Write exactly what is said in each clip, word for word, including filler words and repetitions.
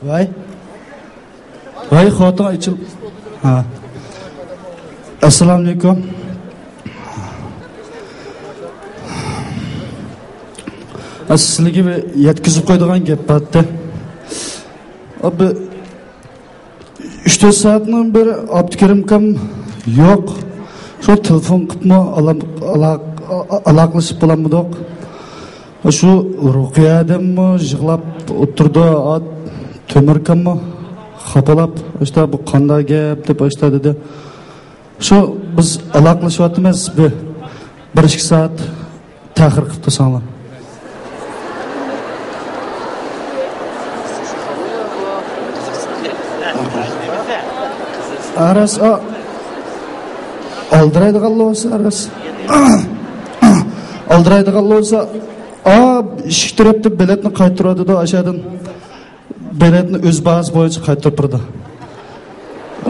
ۋاي. ۋاي، خوتۇن ئېچىل. ھا. ئەسسالامۇئەلەيكۇم. سىزلەرگە بىر يەتكۈزۈپ قويىدىغان گەپ بارتتى. بىر ئۈچ تۆت سائەتنىڭ بىر ئابدۇكېرىم ئاكام يوق. شۇ تېلېفون قىلىپمۇ ئالا-، ئالا-، ئالاقىلىشىپ بولالمىدۇق. شۇ رۇقىيە ئادەممۇ يىغلاپ ئولتۇرىدۇ، ئا، تۆمۈر ئاكاممۇ خاپىلاپ، ئاشتا بۇ قانداق گەپ دەپ ئاشتا دېدى. شۇ بىز ئالاقىلىشىۋاتىمىز، بىر، بىر ئىككى سائەت تەخىر قىلىپ تۇرساڭلار. ئاراسا ئالدىرايدىغانلا بولسا، ئاراسا ئالدىرايدىغانلا بولسا، ئا، ئىشىك تەرەپتە بېلەتنى قايتۇرۇۋاتىدۇ ئاشادىن. بېلەتنى ئۆز باھاسى بويىچە قايتۇرۇپ بېرىدۇ.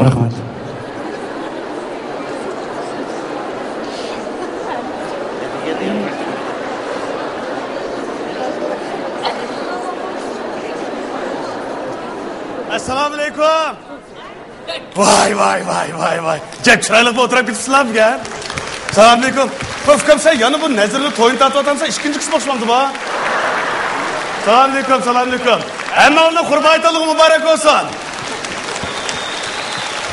رەھمەت. ئەسسالامۇئەلەيكۇم. ۋاي، ۋاي، ۋاي، ۋاي، ۋاي. جەك چىرايلىق ئولتۇرۇپ كېتىپسىلەر بۈگۈن. سالامئەلەيكۇم. بۇ ئۇكام، سەن يەنە بۇ نەزىرنى توينى تارتىۋاتامسەن، ئىككىنچى قىسمى ئوخشىمامدۇ بۇ؟ سالامئەلەيكۇم، سالامئەلەيكۇم. ھەممىڭلارنى قۇربان ھېيتىڭلار مۇبارەك بولسۇن.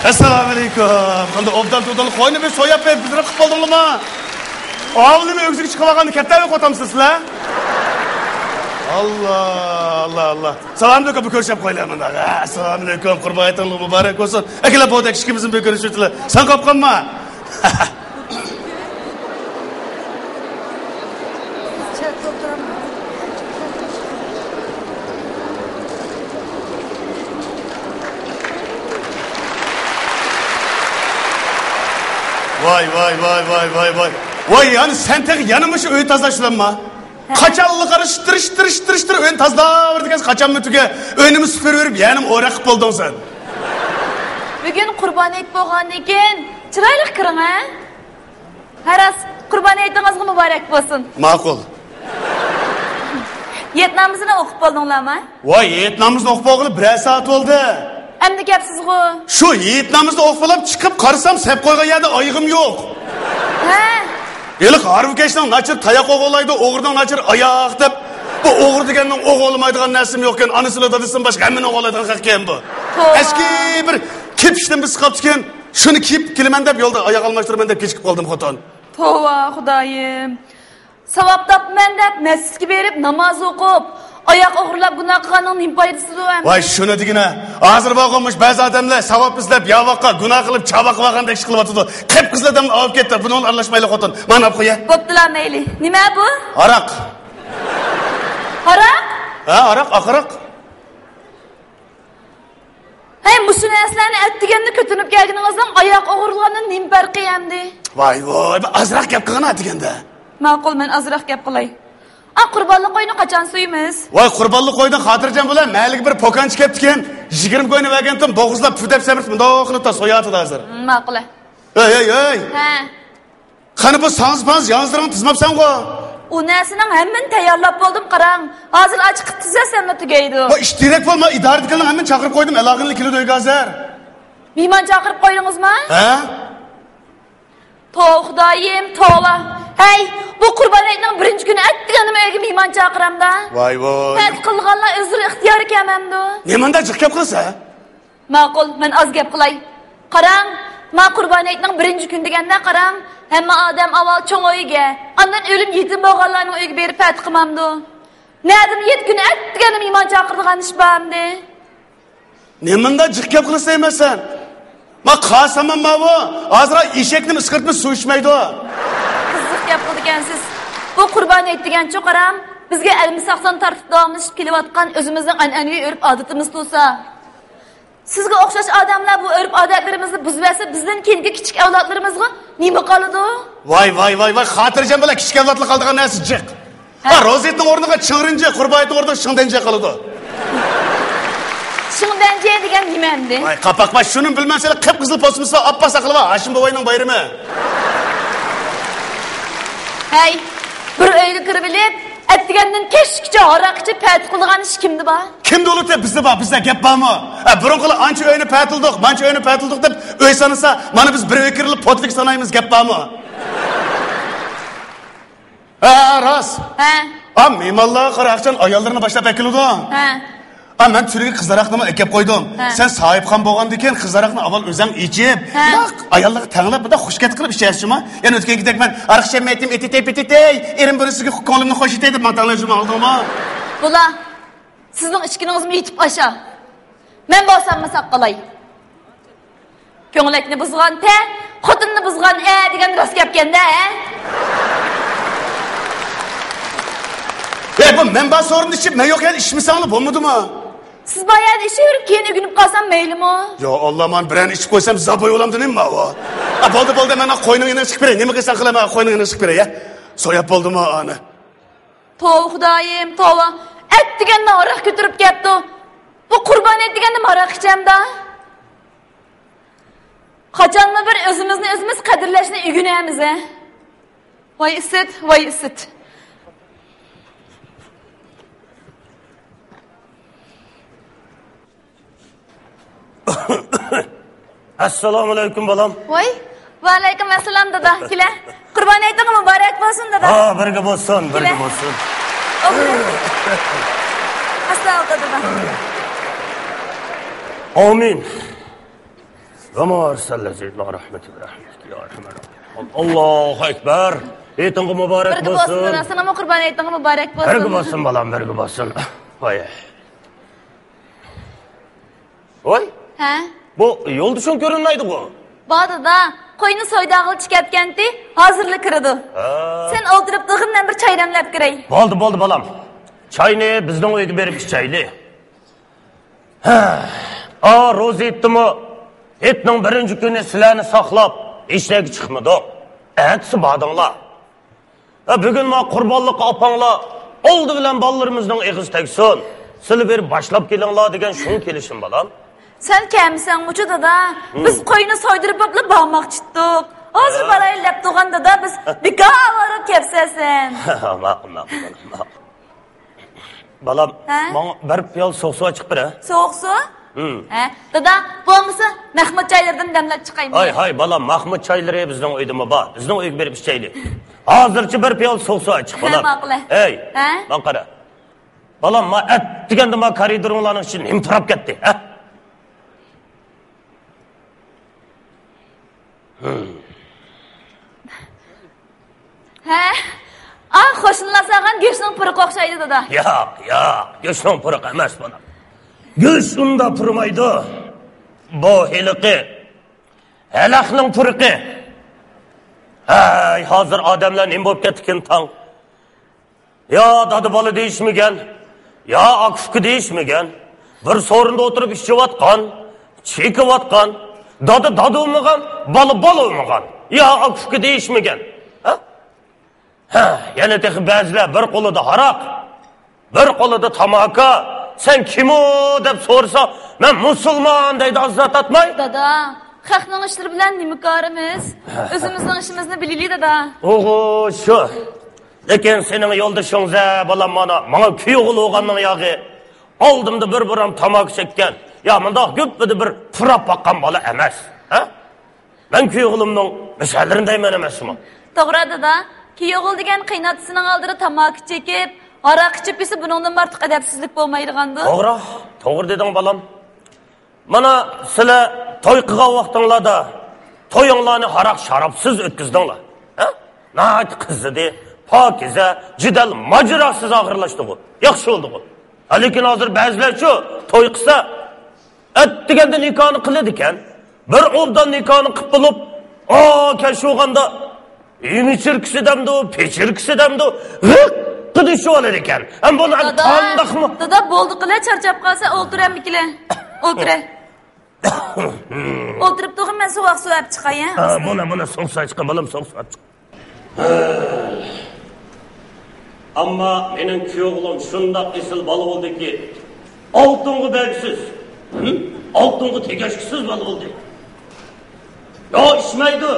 ئەسسالامۇئەلەيكۇم. قانداق ئوبدان تۇردۇڭلار، قوينى بىر سوياپ بېرىپ بىزنى قىلىپ بولدۇڭلارمۇ؟ ئاۋۇلىنى ئۆگزىگە چىقىۋالغاندا كەپتەرگە قوتامسىز سىلەر؟ ئاللا، ئاللا، ئاللا. سالامئەلەيكۇم، بىر كۆرۈشۈپ قويىلى مۇنداق. ھە، ئەسسالامۇئەلەيكۇم، قۇربان ھېيتىڭلار مۇبارەك بولسۇن. ئەكېلە بولدى، ئىككىمىزنى بىر كۆرۈشۈۋېتىلى. سەن قاپقانما؟ ۋاي، ۋاي، ۋاي، ۋاي، ۋاي، ۋاي. ۋاي، يەنە سەن تېخى يەنە مۇشۇ ئۆي تازىلاش بىلەنما؟ قاچانلىقى شىتتىر، شىتتىر، شىتتىر، شىتتىر ئۆينى تازىلاۋېرىدىكەنسەن، قاچانمۇ تۈگە؟ ئۆينىمۇ سۈپۈرۈۋېرىپ، يەنىمۇ ئورەك قىلىپ بولدۇڭ سەن. بۈگۈن قۇربان ھېيت بولغاندىكىن چىرايلىق كىرىڭ، ھە؟ ھە راست، قۇربان ھېيتىڭىزغا مۇبارەك بولسۇن. ماقۇل. ھېيت نامىزىنى ئوقۇپ بولدۇڭلارمۇ؟ ۋاي، ھېيت نامىزىنى ئوقۇپ بولغىلى بىرەر سائەت بولدى. ئەمدى گەپ سىزغۇ. شۇ ھېيت نامىزىنى ئوقۇپ بولۇپ چىقىپ قارىسام، سەپ قويغان يەردە ئايىغىم يوق. ھە؟ ھېلىقى ھارۋىكەشنىڭ ناچار تاياق ئوغرىلايدۇ، ئوغرىنىڭ ناچار ئاياق دەپ. بۇ ئوغرى دېگەننىڭ ئوغرىلىمايدىغان نەرسىمۇ يوقكەن، ئانىسى بىلەن دادىسىدىن باشقا ھەممىنى ئوغرىلايدىغان خەقكەن بۇ. توۋا. ئەسكى بىر كېپىشتىن بىرسى قاپتىكەن، شۇنى كىيىپ كېلىمەن دەپ يولدا ئاياغ ئالماشتۇرىمەن دەپ كېچىكىپ قالدىم خوتۇن. توۋا، خۇدايىم. ساۋاب تاپىمەن دەپ مەسچىتكە بېرىپ ناماز ئوقۇپ، ئاياق ئوغرىلاپ گۇناھ قىلغاننىڭ نېمە پايدىسى بار ئەمدى؟ ۋاي، شۇنى دېگىنە. ھازىر بارغۇ مۇشۇ بەزى ئادەملەر ساۋاب ئىزدەپ ياۋاققا، گۇناھ قىلىپ چاۋاققا بارغاندەك ئىش قىلىۋاتىدۇ. قىپقىزىل ئادەمنى ئاۋۇپ كەتتى. بۇنىڭغا ئارىلاشمايلى خوتۇن. مانا ئاپ قويە. بوپتۇلا مەيلى. نېمە بۇ؟ ھاراق. ھاراق؟ ھە، ھاراق، ئاق ھاراق. ھەي، مۇشۇ نەرسىلەرنى ئەتىگەندە كۆتۈرۈپ كەلگىنىڭىزنىڭ ئاياق ئوغرىلىغاندىن نېمە پەرقى ئەمدى؟ ۋاي، ۋاي، بىر ئازراق گەپ قىلغىنا ئەتىگەندە. ماقۇل، مەن ئازراق گەپ قىلاي. ئا، قۇربانلىق قوينى قاچان سويىمىز؟ ۋاي، قۇربانلىق قويدىن خاتىرجەم بول، مەھەللىگە بىر پوكانچى كەپتىكەن، يىگىرمە كوينى بەرگەنتىم، بوغۇزلاپ، پۈ دەپ سەمرىپ، مۇنداق قىلىپ تا سوياتىدۇ ھازىر. ھىم، ماقۇل. ھەي، ھەي، ھەي! ھە. قېنى بۇ ساڭزا پاڭزا ياڭزىلىرىڭنى تىزماپسەنغۇ؟ ئۇ نەرسىنىڭ ھەممىنى تەييارلاپ بولدۇم، قاراڭ. ھازىر ئاچىقىپ تىزەرسەملا تۈگەيدۇ. ۋاي، ئىش تېرەك بولما، ئىدارىدىكىلەرنىڭ ھەممىنى چاقىرىپ قويدۇم، ئەلاغىنلا كېلىدۇ ئۆيگە ھازىر. مېھمان چاقىرىپ قويدىڭىزمۇ؟ ھە؟ توۋا، خۇدايىم، توۋا. ھەي، بۇ قۇربان ھېيتنىڭ بىرىنچى كۈنى ئەتىگەننىمۇ ئۆيگە مېھمان چاقىرامدا؟ ۋاي، ۋاي. پەتى قىلغانلار ئۆزلىرى ئىختىيارى كەلمەمدۇ؟ نېمانداق جىق گەپ قىلىسەن؟ ماقۇل، مەن ئاز گەپ قىلاي. قاراڭ، ما قۇربان ھېيتنىڭ بىرىنچى كۈنى دېگەندە قاراڭ، ھەممە ئادەم ئاۋۋال چوڭ ئۆيگە، ئاندىن ئۆلۈم يېتىم بولغانلارنىڭ ئۆيىگە بېرىپ پەتى قىلمامدۇ؟ نەدىمۇ يەتتە كۈنى ئەتىگەننى مېھمان چاقىرىدىغان ئىش بارمىدى؟ نېمانداق جىق گەپ قىلىسەن دەيمەن سەن؟ ما قاسامان ماۋۇ، ھازىر ئېشەكنىمۇ ئىسقىرتمىسا سۇ ئىچمەيدۇ. قىزىق گەپ قىلىدىكەنسىز. بۇ قۇربان ھېيت دېگەنچۇ قاراڭ، بىزگە ئەلمىساقسان تارتىپ داۋاملىشىپ كېلىۋاتقان ئۆزىمىزنىڭ ئەنئەنىۋى ئۆرپ-ئادىتىمىز تۇرسا. سىزگە ئوخشاش ئادەملەر بۇ ئۆرپ-ئادەتلىرىمىزنى بۇزۇۋەتسە، بىزدىن كېيىنكى كىچىك ئەۋلادلىرىمىزغا نېمە قالىدۇ؟ ۋاي، ۋاي، ۋاي، ۋاي، خاتىرجەم بول، كىچىك ئەۋلادلار قالىدىغان نەرسە جىق. ھە. ھا، روزىيتنىڭ ئورنىغا چىڭرىنجە، قۇربان ھېيتنىڭ ئورنىغا شىڭدەنجە قالىدۇ. شىڭدەنجە دېگەن نېمە ئەمدى؟ ۋاي، قاپاق، ۋاي، شۇنى بىلمەمسەن، قىپقىزىل پوستىمىسى بار، ئاپئاق ساقىلى بار، ھاشىم بوۋاينىڭ بايرىمى. ھەي، بىر ئۆيگە كىرىۋېلىپ، ئەتىگەندىن كەچكىچە ھاراق ئىچىپ پەتە قىلىدىغان ئىش كىمدە بار؟ كىمدە بولىدۇ؟ بىزدە بار، بىزدە گەپ بارمۇ؟ ھە، بۇرۇنقىلار ئانچە ئۆينى پەتىلدۇق، مانچە ئۆينى پەتىلدۇق دەپ ئۆي سانىسا، مانا بىز بىر ئۆي كىرىلىپ پوتلىك سانايمىز، گەپ بارمۇ؟ ھە، راست. ھە. ئا، مېھمانلارغا قاراقچان ئاياللىرىنى باشلاپ ئەكېلىدۇ. ھە. ئا، مەن تۈرگە قىزاراقنىمۇ ئەكەپ قويدۇم. ھە. سەن ساھىبخان بولغاندىن كېيىن قىزاراقنى ئاۋۋال ئۆزۈڭ ئىچىپ، ھە، مۇنداق ئاياللارغا تەڭلەپ، مۇنداق خۇشكەت قىلىپ ئىچەرسىزمۇ؟ يەنە ئۆتكەنكىدەك مەن ئارىقچە ئەممەيتىم، ئېتىتەي پېتىتەي، ئېرىم بىرسىگە كۆڭلۈمنى خۇش ئېتەي دەپ ماڭا تەڭلەشنى ئاڭلىدىڭمۇ؟ بولا، سىزنىڭ ئىچكىنىڭىزمۇ يېتىپ ئاشا. مەن بولساممۇ ساقلاي. كۆڭلەكنى بۇزغان تە، خوتۇننى بۇزغان ئە دېگەن راست گەپكەن-دە، ھە؟ ھەي، بۇ مەن بار سورۇندا ئىچىپ، مەن يوق يەردە ئىچمىسەڭلار بولمىدىمۇ؟ سىز بار يەردە ئىچىۋېرىپ، كېيىن ئۆگىنىپ قالسام مەيلىمۇ؟ يا ئاللا، مانا بىرەرنى ئىچىپ قويسام زابوي بولامدۇ نېمە ماۋۇ؟ ھە، بولدى، بولدى، مەن قوينىڭ يېنىغا چىقىپ بېرەي. نېمە قىلساڭ قىلە، مەن قوينىڭ يېنىغا چىقىپ بېرەي، ھە؟ سوياپ بولدىمۇ ئانى؟ توۋا خۇدايىم، توۋا. ئەتىگەندە ھاراق كۆتۈرۈپ كەپتۇ. بۇ قۇربان ھېيت دېگەندە ھاراق ئىچەمدا؟ قاچانمۇ بىر ئۆزىمىزنى ئۆزىمىز قەدىرلەشنى ئۆگىنەمىز، ھە؟ ۋاي ئىسىت، ۋاي ئىسىت. ئەسسالامۇئەلەيكۇم، بالام. ۋاي، ۋەئەلەيكۇم ئەسسالام، دادا. كېلە. قۇربان ھېيتىڭ مۇبارەك بولسۇن، دادا. ھا، بىرگە بولسۇن، بىرگە كېلە. بولسۇن. ئوبدان. ئاستا ئالغا، دادا. ئامىن. ۋەما ئەرسەلناكە ئىللا رەھمەتەن لىل ئالەمىن، يا ئەرھەمەر راھىمىن. ئاللاھۇ ئەكبەر. ھېيتىڭغا مۇبارەك بولسۇن. بىرگە بولسۇن، دادا. سېنىڭمۇ قۇربان ھېيتىڭغا مۇبارەك بولسۇن. بىرگە بولسۇن، بالام، بىرگە بولسۇن. ۋاي. ۋاي. ھە؟ بۇ يولدىشىڭ كۆرۈنمەيدىغۇ؟ بار دادا، قوينى سويداغىلى چىقىپ كەتكەنتى، ھازىرلا كىرىدۇ. ھە. سەن ئولتۇرۇپ تۇرغىن، مەن بىر چاي دەملەپ كىرەي. بولدى، بولدى، بالام. چاينى بىزنىڭ ئۆيگە بېرىپ ئىچەيلى. ھە. ئا، روزا ھېيتتىمۇ، ھېيتنىڭ بىرىنچى كۈنى سىلەرنى ساقلاپ، ھېچنەگە چىقمىدۇق. ئەتىسى باردىڭلار. ھە، بۈگۈن ما قۇربانلىققا ئاپاڭلار ئالدى بىلەن بالىلىرىمىزنىڭ ئېغىزى تەگسۇن. سىلى بېرىپ باشلاپ كېلىڭلار دېگەن شۇڭا كېلىشىم، بالام. سەن كەلمىسەڭمۇچۇ، دادا؟ ھىم. بىز قوينى سويدۇرۇپ بوپلا بارماقچىدۇق. ھازىر ھە. بارايلى دەپ تۇرغان، دادا، بىز بىكار ئاۋارە بولۇپ كەپسەن سەن. ماقۇل، ماقۇل، بالام، ماقۇل. بالام، ھە؟ ماڭا بىر پىيالە سوغۇق سۇ ئاچىقىپ بېرە. سوغۇق سۇ؟ ھىم. ھە، دادا، بولمىسا مەخمۇت چايلىرىدىن دەملەپ چىقايمۇ؟ ھاي، ھاي، بالام، مەخمۇت چايلىرى بىزنىڭ ئۆيدىمۇ بار. بىزنىڭ ئۆيگە بېرىپ ئىچەيلى. ھازىرچە بىر پىيالە سوغۇق سۇ ئاچىق، ھە، بالام. ماقۇل. ھەي، ھە؟ ماڭا قارا. بالام، ما ئەتىگەندە ما كارىدورۇڭلارنىڭ ئىچى نېمە پۇراپ كەتتى، ھە؟ ھە؟ ئا، قوشنىلار سالغان گۆشنىڭ پۇرىقى ئوخشايدۇ، دادا. ياق، ياق، گۆشنىڭ پۇرىقى ئەمەس، بالام. گۆش ئۇنداق پۇرىمايدۇ. بۇ ھېلىقى ھەلەقنىڭ پۇرىقى. ھەي، ھازىر ئادەملەر نېمە بولۇپ كەتتىكىن تاڭ؟ يا دادا بالا دېيىشمىگەن، يا ئاكا ئۇكا دېيىشمىگەن. بىر سورۇندا ئولتۇرۇپ ئىچىۋاتقان، چېكىۋاتقان. دادا دادا بولمىغان، بالا بالا بولمىغان. يا ئاكا ئۇكا دېيىشمىگەن. ھە؟ ھە، يەنە تېخى بەزىلەر بىر قولىدا ھاراق، بىر قولىدا تاماكا. سەن كىمۇ دەپ سورىسا، مەن مۇسۇلمان دەيدۇ، ئازراق تارتماي. دادا، خەقنىڭ ئىشلىرى بىلەن نېمە كارىمىز؟ ئۆزىمىزنىڭ ئىشىمىزنى بىلىلى، دادا. ئوغۇ، شۇ. لېكىن سېنىڭ يولدىشىڭ زە، بالام، مانا، ماڭا كۈيئوغۇل بولغاننىڭ ياغى. ئالدىمدا بىر بۇرام تاماكا چەككەن. يا مۇنداق گۈپپىدە بىر پۇراپ باققان بالا ئەمەس. ھە؟ مەن كۈيئوغلۇمنىڭ مەسەلىرىنى دەيمەن ئەمەسمۇ؟ توغرا، دادا. كۈيئوغۇل دېگەن قېيىنئاتىسىنىڭ ئالدىدا تاماكا چېكىپ، ھاراق ئىچىپ يۈرسە، بۇنىڭدىن ئارتۇق ئەدەپسىزلىك بولمايدىغاندۇ؟ توغرا، توغرا دېدىڭ، بالام. مانا، سىلەر توي قىلغان ۋاقتىڭلاردا تويۇڭلارنى ھاراق شارابسىز ئۆتكۈزدۈڭلار. ھە؟ ناھايىتى قىزىدى، پاكىزە، جېدەل، ماجىراسىز ئاخىرلاشتىغۇ. ياخشى بولدىغۇ. ھە، لېكىن ھازىر بەزىلەرچۇ توي قىلسا، ئەتىگەندە نىكاھنى قىلىدىكەن. بىر ئوبدان نىكاھنى قىپ بولۇپ، ئا، كەچ بولغاندا يېمىچىركىسى دەمدۇ، پېچىركىسى دەمدۇ، غىققىدە ئىچىۋالىدىكەن. ھەم بۇنى ھەم دادا، قانداقمۇ؟ دادا، بولدى قىلە، چارچاپ قالسا ئولتۇر ئەمدىكىلە. ئولتۇرە. ئولتۇرۇپ تۇرغىن، مەن سوغۇق سۇ ئەپ چىقاي، ھە؟ ھە، بۇنى، بۇنى سوغۇق سۇ ئەپ چىققىن، بالام، سوغۇق سۇ ئەپ چىق. ئەمما مېنىڭ كۈيئوغلۇم شۇنداق ئېسىل بالا بولدىكى، ئالتۇنغا بەرگۈسىز، ھىم، ئالتۇنغا تېگەشكۈسىز بالا بولدى. يا ئىچمەيدۇ،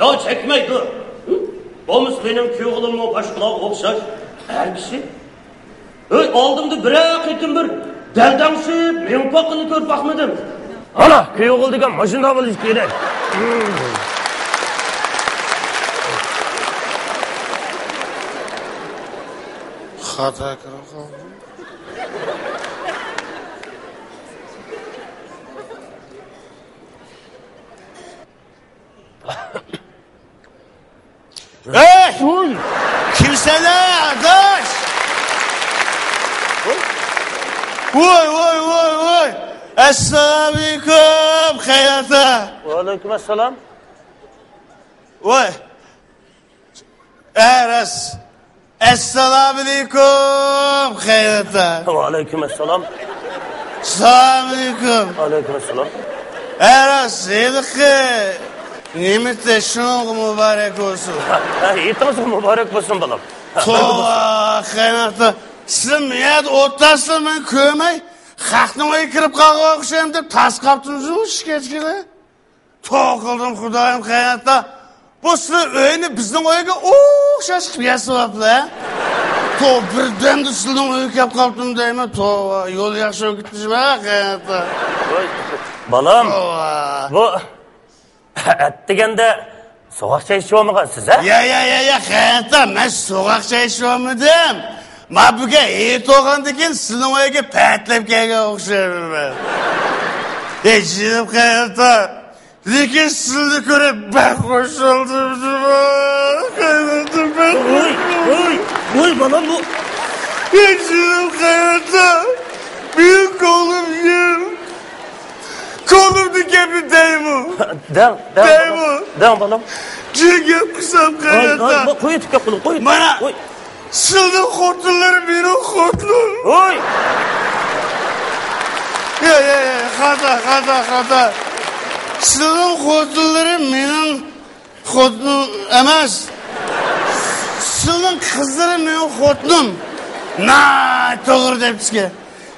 يا چەكمەيدۇ. ھىم؟ بولمىسا مېنىڭ كۈيئوغلۇممۇ باشقىلارغا ئوخشاش ئەر كىشى. ئۆي ئالدىمدا بىرەر قېتىم بىر دەلدەڭشىپ مېڭىپ باققىنىنى كۆرۈپ باقمىدىم. ئانا، كۈيئوغۇل دېگەن ماشۇنداق بولۇشى كېرەك. خاتا كىرىپ قالدىم. ئەي! ۋوي! كىمسەن-ە، ئاداش؟ ۋوي، ۋوي، ۋوي، ۋوي! ئەسسالامۇئەلەيكۇم، خەير-ئاتا! ۋەئەلەيكۇم ئەسسالام. ۋوي! ئە، راست. ئەسسالامۇئەلەيكۇم، خەير-ئاتا. ۋەئەلەيكۇم ئەسسالام. سالامۇئەلەيكۇم. ۋەئەلەيكۇم ئەسسالام. ئە، راست، ھېلىقى نېمە، شۇنىڭغا مۇبارەك بولسۇن. ھە، ھېيتىڭىزغا مۇبارەك بولسۇن، بالام. ھە، توۋا، خەير-ئاتا. سىز مۇ يەردە ئولتۇرسىلا مەن كۆرمەي، خەقنىڭ ئۆيىگە كىرىپ قالغان ئوخشايمەن دەپ تاس قاپتىمىزمۇ شىكەچكىلى؟ توۋا قىلدىم خۇدايىم، خەير-ئاتا. بۇ سىلەر ئۆينى بىزنىڭ ئۆيگە ئوخشاش قىلىپ ياسىۋاپلا. توۋا، بىردەمدە سىلىنىڭ ئۆيگە كەپ قاپتىم دەيمەن. توۋا، يول ياخشى بولۇپ كېتىپتىمىش، خەير-ئاتا. ۋاي، بالام. توۋا. بۇ ئەتىگەندە سوغۇق چاي ئىچىۋالمىغانسىز، ھە؟ يا، يا، يا، يا، خەير-ئاتا، مەن سوغۇق چاي ئىچىۋالمىدىم. ما بۈگۈن ھېيت بولغاندىن كېيىن سىلىنىڭ ئۆيگە پەتىلەپ كەلگەن ئوخشايمەن مەن. ھېي، جېنىم خەير-ئاتا. لېكىن سىلىنى كۆرۈپ بەك خۇش بولدۇم. ۋوي، ۋوي، ۋوي، بالام بۇ. ھېي، جېنىم خەير-ئاتا. مېنىڭ كۆڭلۈم يېرىم. كۆڭلۈمدىكى گەپنى دەيمۇ؟ دەڭ، دەڭ، دەيمۇ؟ دەڭ، بالام. جىق گەپ قىلسام، ۋاي، خەير-ئاتا. ۋاي، ۋاي، قويۇۋېتىپ گەپ قىلىڭ، قويۇۋېتىپ. مانا، قوي. سىلىنىڭ خوتۇنلىرى مېنىڭ خوتۇنۇم. ۋوي! يا، يا، يا، خاتا، خاتا، خاتا. سىلىنىڭ خوتۇنلىرى مېنىڭ خوتۇنۇم ئەمەس. سىلىنىڭ قىزلىرى مېنىڭ خوتۇنۇم. ناھايىتى توغرا دەپسىكەن.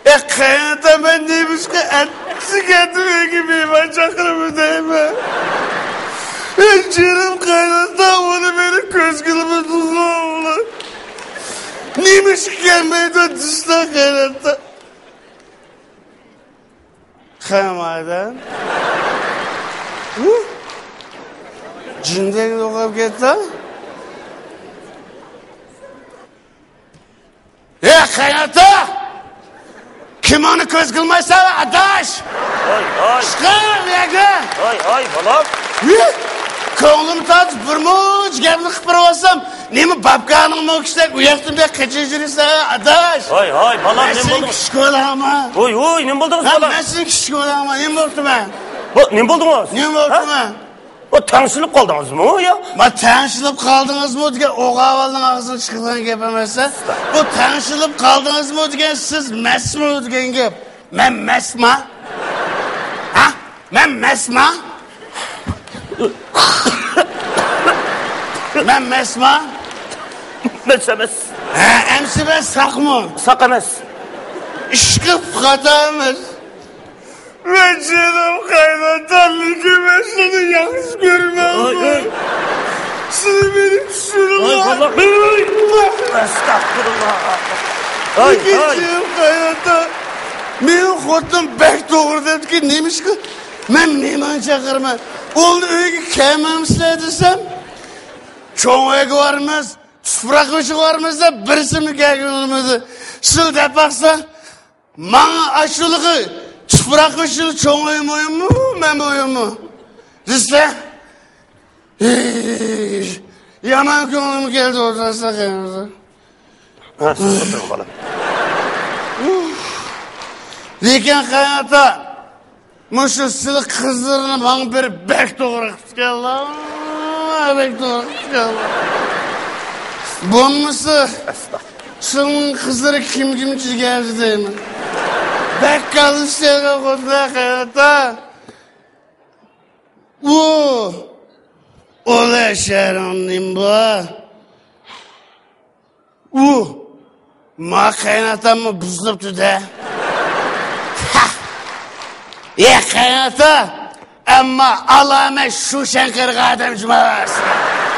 ئە، خەير-ئاتا، مەن نېمىشقا ئەتىسى كەتتىم ئۆيگە مېھمان چاقىرىمەن دەيمەن. ئە، جېنىم خەير-ئاتا، ئۇنى مېنى كۆزگىلىمە تۇتۇڭلار. نېمىشقا كەلمەيدۇ دېسىلا، خەير-ئاتا. خەير-ئاتا. ھۇ؟ جىندەك يوقاپ كەتتى. ئە، خەير-ئاتا! كىمىڭنى كۆز قىلمايسەن، ئاداش؟ ھوي، ھوي. چىقىڭ بۇ يەردىن! ھوي، ھوي، بالام. ھى؟ كۆڭلۈم تارتىپ بىر مۇنچە گەپنى قىلىپ بېرىۋالسام، نېمە بابكانىڭ موكىسىدەك ئۇ ياقتىن بۇ ياققا قېچىپ يۈرىسەن، ئاداش؟ ھوي، ھوي، بالام، نېمە بولدى؟ مەن سېنى كىچىك كۆرەمەن. ھوي، ھوي، نېمە بولدىڭىز، بالام؟ مەن سېنى كىچىك كۆرەمەن. نېمە بوپتۇ مەن؟ ھو، نېمە بولدىڭىز؟ نېمە بوپتۇ مەن؟ ئۇ تەڭشىلىپ قالدىڭىزمۇ يا؟ ما تەڭشىلىپ قالدىڭىزمۇ دېگەن ئوغۇل ئاۋالنىڭ ئاغزىدىن چىقىدىغان گەپ ئەمەس-ە. بۇ تەڭشىلىپ قالدىڭىزمۇ دېگەن سىز مەستمۇ دېگەن گەپ. مەن مەستما؟ ھە؟ مەن مەستما؟ مەن مەستما؟ مەست ئەمەس. ھە، ئەمسە مەن ساقمۇ؟ ساق ئەمەس. ئىشقىپ خاتا ئەمەس. مەن جېنىم قايناتا، لېكىن مەن سېنى ياخشى كۆرىمەن. ئاي، ئاي. سىلى مېنى چۈشىنىڭلار. ئاي، بالام. ئەستەغپۇرۇللا. ئاي، لېكىن ئاي. جېنىم قايناتا، مېنىڭ خوتۇنۇم بەك توغرا دەپتىكەن، نېمىشقا مەن مېھمان چاقىرىمەن؟ ئۇلار ئۆيگە كەلمەمسىلەر دېسەم، چوڭ ئۆيگە بارىمىز، تۇپراق بېشىغا بارىمىز دەپ بىرسىمۇ كەلگىلى بولمىدى. سىلى دەپ باقسا، ماڭا ئاشۇلىقى تۇپراق ئۈچۈن چوڭ ئۆي مۇھىممۇ، مەن مۇھىممۇ؟ دېسە، ھېي، يامان كۆڭلۈم كەلدى ئولتۇرساق يەنە. ھە، سىز ئولتۇرۇڭ، بالام. لېكىن قايناتا، مۇشۇ سىلى قىزلىرىنى ماڭا بېرىپ بەك توغرا قىپتىكەنلا، بەك توغرا قىپتىكەنلا. بولمىسا، ئەستەغپۇرۇللا. سىلىنىڭ قىزلىرى كىم كىم چىگەردى دەيمەن. بەك كاللىسى يەرگە قويدى قايناتا. ئۇ، ئۇلار شەھىرىڭ نېمە بار؟ ئۇ، ما قېرىنداشلارمۇ بۇزۇلۇپتۇ-دە. ئە قېرىنداشلار، ئەمما ئالامەت شۇشەن قېرىغان ئادەم جۇماس.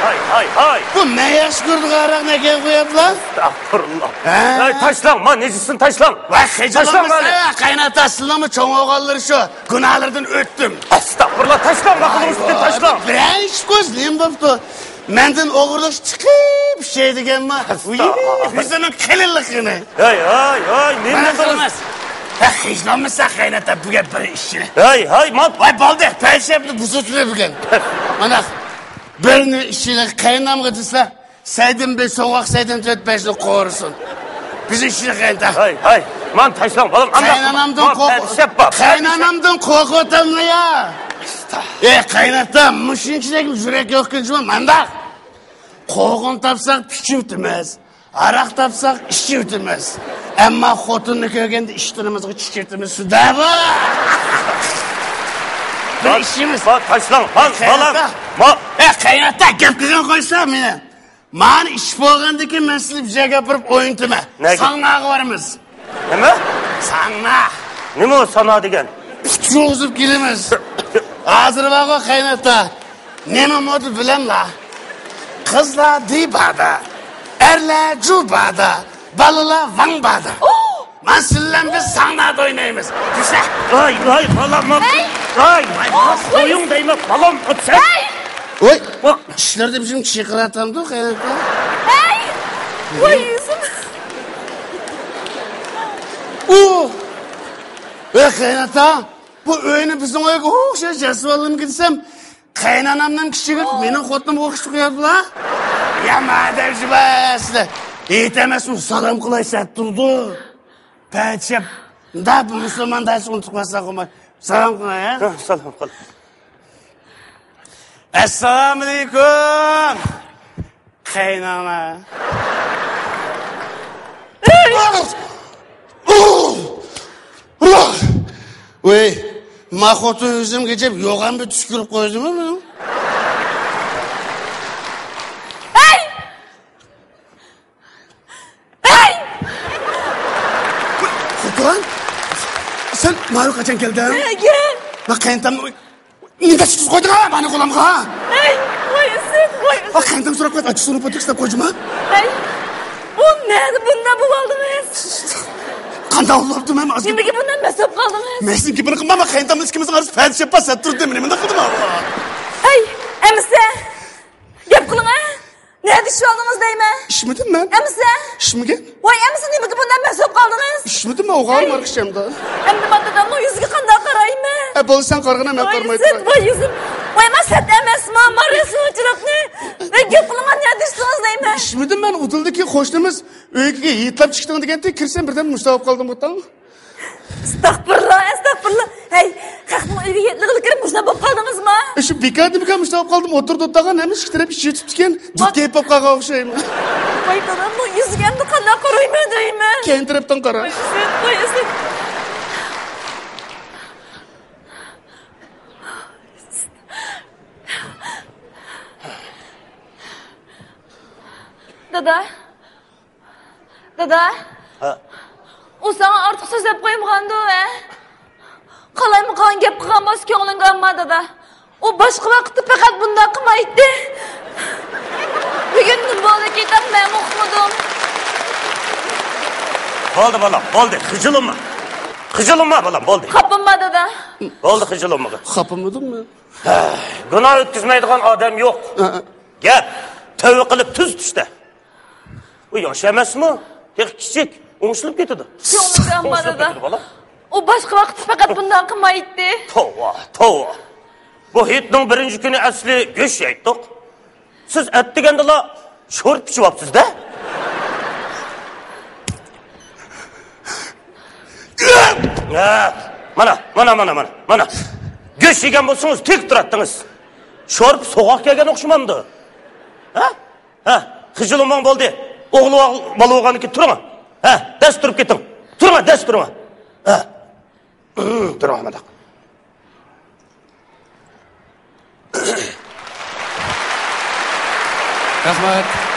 ھاي، ھاي، ھاي! بۇ مەن ياخشى كۆرىدىغان ھاراقنى ئەكەلگۈ يەپلا. ئەستەغپۇرۇللا. ھە؟ ھاي، تاشلاڭ، ما نېجىسىنى تاشلاڭ. ۋاي، تاشلاڭ خىجىللانمىسا، قېنى ئاتا، سىلىنىڭمۇ چوڭ ئوغۇللىرى شۇ. گۇناھلىرىدىن ئۆتتۈم. ئەستەغپۇرۇللا، تاشلاڭ، ما قولىڭىزنى تاشلاڭ. بىرەر ئىش كۆز نېمە بوپتۇ؟ مەندىن ئوغرىلىق چىقىپ ئىشەيدىگەنما؟ ئەستەغپۇرۇللا. ئۆزىنىڭ قېلىنلىقىنى. ھاي، ھاي، ھاي، نېمە قىلىسىز؟ ھە، خىجىللانمىسا، قېنى ئاتا، بۈگۈن بىر ئىشنى. ھاي، ھاي، ما. ۋاي، بولدى، پەلسەپىنى بۇزۇۋېتىلدى بۈگۈن. مانا، بىرنى ئىشىنى قېيىنامغا دېسە، سەيدىن بىر سوغۇق، سەيدىن تۆت بەشنى قورۇسۇن. بىز ئىشىنى قېيىنتا. ھاي، ھاي، مانا تاشلاڭ، بالام، ئانداق. قېيىنانامدىن قورق-، قېيىنانامدىن قورقۇۋاتامدۇ يا؟ ئەستەغپۇرۇللا. ئەي، قېيىناتا، مۇشۇنچىلىك يۈرەك يوقكىنچىما مانداق. قوغۇن تاپساق، پىچىۋېتىمىز. ھاراق تاپساق، ئىچىۋېتىمىز. ئەمما خوتۇننى كۆرگەندە ئىشتىنىمىزغا چىچىۋېتىمىز. شۇنداقمۇ؟ بىر ئىشىمىز. ما، تاشلاڭ، ما، بالام. قېيىناتا. ما. ئەي، قېيىناتا، گەپ قىلغان قويسا مېنى. مانا ئىش بولغاندىن كېيىن مەن سىزنى بىر جايغا ئاپىرىپ ئوينىتىمەن. نەگە؟ ساڭناغا بارىمىز. نېمە؟ ساڭنا. نېمە ئۇ سانا دېگەن؟ پىچۇرغۇزۇپ كېلىمىز. ھازىر بارغۇ قېيىناتا. نېمە مودا بىلەملا؟ قىزلار دىبادا، ئەرلەر جۇبادا، بالىلار ۋاڭبادا. مانا سىلەر بىلەن بىز ساڭنادا ئوينايمىز. كۈچلە. ۋاي، ۋاي، بالام. ۋاي. ۋاي، ۋاي، قويۇڭ دەيمەن، بالام، ئۆتسە. ۋاي. ۋاي. ئىشلىرىدا بىزنى چىقىراتامدۇ، قېيىناتا؟ ۋاي. ۋاي، يۈزۈم. ئۇ. ۋاي، قېيىناتا، بۇ ئۆينى بىزنىڭ ئۆيگە ئوخشاش ياسىۋالغىنىمغا دېسەم، قېيىنانامنىڭ كىچىكى مېنىڭ خوتۇنۇمغا ئوخشىتىپ قويۇپلا. يامان ئادەم شۇ بەسلى. ھېيت ئەمەسمۇ سالام قىلاي سەت تۇرىدۇ. پەتىشەپ. دا بۇ مۇسۇلمان دەرسى ئۇنتۇپ قالسا قويماي. سالام قىلاي، ھە؟ ھە، سالام قىل. ئەسسالامۇئەلەيكۇم. قېيىنانا. ۋاي، ما خوتۇن ئۆزۈمگە جەپ يوغان بىر چۈش كۆرۈپ قويدىمۇ مېنىڭ؟ ھەي! ھەي! خوتۇن، سەن ماۋۇ قاچان كەلدىڭ؟ نەگە؟ ما قېيىنتامنى نېمە چىقىپ قويدۇڭ ھا مانا قولۇمغا؟ ھەي، ۋاي ئىسىت، ۋاي ئىسىت. ۋاي قېيىنتام سوراپ قويدى، ئاچچىق سۇنۇپ ئۆتۈپ سىلەپ قويجىما. ھەي، بۇ نەدە بۇنداق بولۇۋالدىڭىز؟ قانداق بولۇپتۇ مەن ھازىر؟ نېمىگە بۇنداق مەس بولۇپ قالدىڭىز؟ مەن سېنىڭ گېپىنى قىلمايمەن، قېيىنتامنىڭ ئىككىمىزنىڭ ئارىسىدا پەدىشەپ بار سەت تۇردى، مېنى مۇنداق قىلدىما؟ ھەي، ئەمىسە، گەپ قىلىڭە. نەدە ئىچىۋالدىڭىز دەيمەن؟ ئىچمىدىم مەن. ئەمىسە؟ ئىچمىگەن. ۋاي ئەمىسە نېمىگە بۇنداق مەس بولۇپ قالدىڭىز؟ ئىچمىدىم مەن، ئوغۇلۇم ھەي. ئارقىشەمدە. ئەمدى ما دادامنىڭ يۈزىگە قانداق قارايمەن؟ ئە، بولدى سەن قارىغىنا مەن ۋاي قارىماي سەت، تۇراي. ۋاي يۈزۈم. ۋاي ما سەت ئەمەسما، ما رەسۇل چىراغنى. ۋاي گەپ قىلىڭا نەدە ئىچتىڭىز دەيمەن؟ ئىچمىدىم مەن، ئۇدۇلدىكى قوشنىمىز ئۆيگە ھېيتلاپ چىقتىڭ دېگەنتى، كىرسەم بىردەم مۇشۇنداق بولۇپ قالدىم، قوتاڭ. ئەستەغپۇرۇللا، ئەستەغپۇرۇللا. ھەي، خەقنىڭ ئۆيىگە يەتلىگىلى كىرىپ مۇشۇنداق بولۇپ قالدىڭىزما؟ شۇ بىكاردىمىكەن مۇشۇنداق بولۇپ قالدىم، ئوتتۇرىدا ئولتۇرغان ھەممە ئىككى تەرەپ ئىچى تۇتۇپتىكەن، دۇت كېيىپ بولۇپ قالغان ئوخشايمەن. ۋاي دادامنىڭ يۈزىگە ئەمدى قانداق قارايمەن دەيمەن. كەينى تەرەپتىن قارا. ۋاي ئىسىت، ۋاي ئىسىت. دادا. دادا. ھە. ئۇ ساڭا ئارتۇق سۆزلەپ قويمىغاندۇ، ھە؟ قالايمىقان گەپ قىلغان بولسا كۆڭلۈڭگە ئالما، دادا. ئۇ باشقا ۋاقىتتا پەقەت بۇنداق قىلمايتتى. بۈگۈن نېمە بولدىكىن، مەنمۇ ئۇقمىدىم. بولدى، بالام، بولدى. خىجىللانما. خىجىللانما، بالام، بولدى. خاپىمما، دادا. بولدى، خىجىللانمىغىن. خاپىمىدىممۇ؟ ھە، گۇناھ ئۆتكۈزمەيدىغان ئادەم يوق. ھە. گەپ تەۋبە قىلىپ تۈز چۈشتە. ئۇ ياش ئەمەسمۇ؟ تېخى كىچىك، ئوڭشىلىپ كېتىدۇ. كۆڭلۈڭگە ئالما، دادا. ئوڭشىلىپ كېتىدۇ، بالام. ئۇ باشقا ۋاقىتتا پەقەت بۇنداق قىلمايتتى. توۋا، توۋا. بۇ ھېيتنىڭ بىرىنچى كۈنى ئەسلى گۆش يەيتتۇق. سىز ئەتىگەندىلا شورپا ئىچىۋاپسىز-دە. ھە، مانا، مانا، مانا، مانا، مانا. گۆش يېگەن بولسىڭىز تېگىپ تۇراتتىڭىز. شورپا سوغۇق كەلگەن ئوخشىمامدۇ؟ ھە؟ ھە، خىجىللانماڭ، بولدى. ئوغلى بالا بولغاندىن كېيىن تۇرۇڭ. ھە، دەس تۇرۇپ كېتىڭ. تۇرۇڭ، دەس تۇرۇڭ. ھە. تۇرۇڭ، مانداق. رەھمەت.